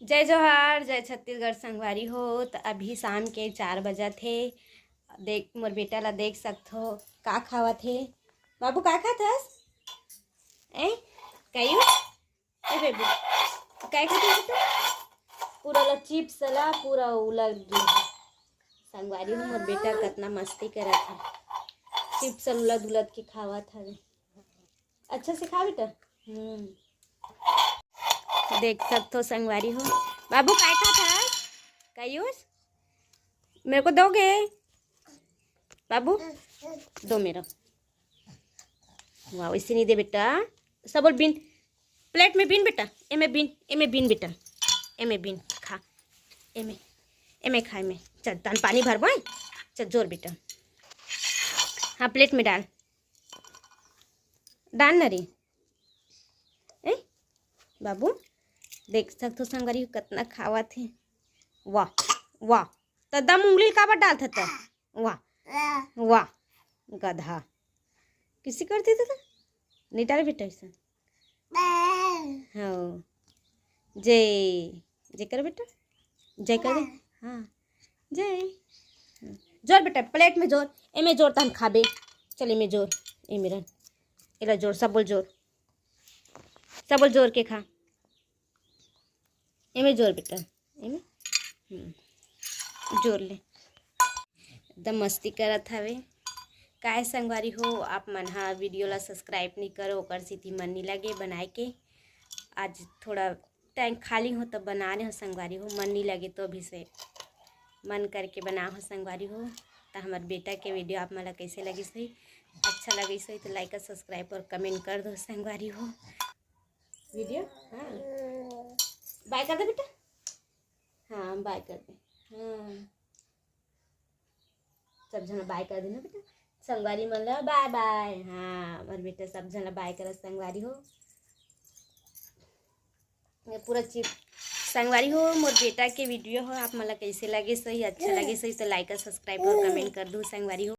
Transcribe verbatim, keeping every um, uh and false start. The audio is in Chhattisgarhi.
जय जोहार, जय छत्तीसगढ़ संगवारी हो। त अभी शाम के चार बजत हे। देख, मोर बेटा ला देख सकथो, का खावत हे। बाबू, का खात हस? ए, कयू? ए बेबी, काय खात हस तू? पूरा ला चिप्स ला पूरा उलद गे हे। संगवारी हो, मोर बेटा कतना मस्ती करत हे, चिप्स उलद उलद के खावत हवे। अच्छा से खा बेटा। हम्म, देख सकथो संगवारी हो। बाबू, काय खात हस? कयूस, मेरे को दोगे बाबू? दो मेरा। वाह, वैसे नहीं दे बेटा। सब बोल बीन। प्लेट में बीन बेटा। एमे बीन, एमे बीन बेटा। एमे बीन खा। एमे, एमे खा, एमे। चल, तन पानी भरबो। चल, जोर बेटा। हाँ, प्लेट में डाल। डाल ना रे। ए बाबू, देख सकथो संगवारी हो, कतना खावत हे। वाह, वाह। त दम उंगली ल काबर डालत हस? वाह, वाह, गधा। किसी करती था, नहीं डाले बेटा ऐसा। हाँ, जय, जय कर बेटा, जय कर दे। हाँ, जय। जोर बेटा, प्लेट में जोर, एमे जोर, तहन खाबे। चल, एमे जोर, ए मेरा, एला जोर, सब बोल जोर, सब बोल जोर के खा। एमे जोर बेटा, एमे, हम्म, जोर ले। एकदम मस्ती करत हवे। काय संगवारी हो, आप मन हा वीडियो ला सब्सक्राइब नहीं करो, ओकर सेती मन नहीं लगे बनाए के। आज थोड़ा टाइम खाली हो तो बना रहे हो संगवारी हो, मन नहीं लगे तो अभी से मन करके बना हो संगवारी हो। तो हमारे बेटा के वीडियो आप मन ला कैसे लगिस होही, अच्छा लगिस होही तो लाइक और सब्सक्राइब और कमेंट कर दो संगवारी हो। वीडियो, हाँ, बाय कर दे बेटा। हाँ, बाय कर दे। हाँ, सब झन बाय कर देना बेटा। संगवारी मन ला बाय बाय। हाँ, हमारे बेटा सब झन ला बाय कर संगवारी हो। ये पूरा चिप संगवारी हो, मोर बेटा के वीडियो हो, आप मन ला कैसे लगे सही, अच्छा लगे सही तो लाइक और सब्सक्राइब और कमेंट कर दो संगवारी हो।